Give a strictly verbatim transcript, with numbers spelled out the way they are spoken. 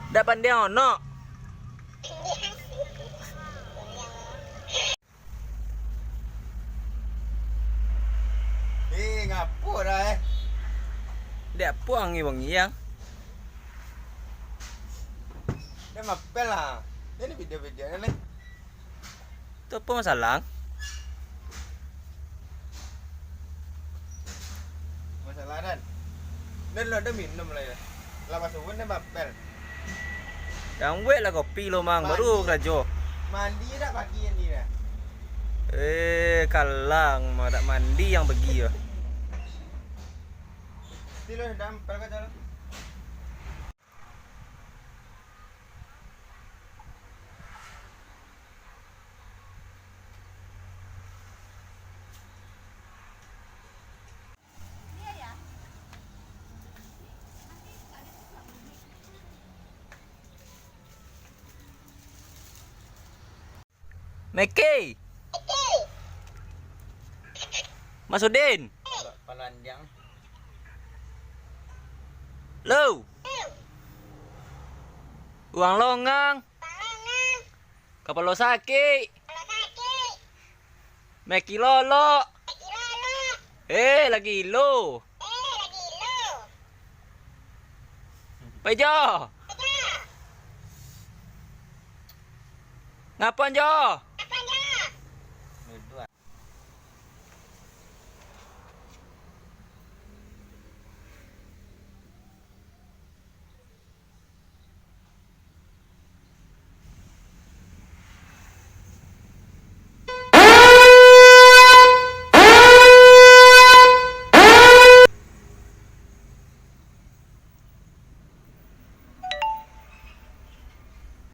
Dak pandiang onok. Eh, ngapo dah, eh? Dak puang ni wangi yang. Dah mapel lah. Ini video-video ni. Tu apo masalah? Masalah, Dan. Dan lo dah minum lah ya. Lah basubuan dah bapel. Yang wek lah kopi lo, Mang. Baru karajo. Mandi dak pagi ni dah? Eh, kalang mah dak mandi yang pagi yo. Ti lo dah ampel ka jalan. Meki. Masudin. Lo. Uang longang. Kapalo sakik. Meki lolok. Eh, lagi lo. Pai jo. Ngapo jo?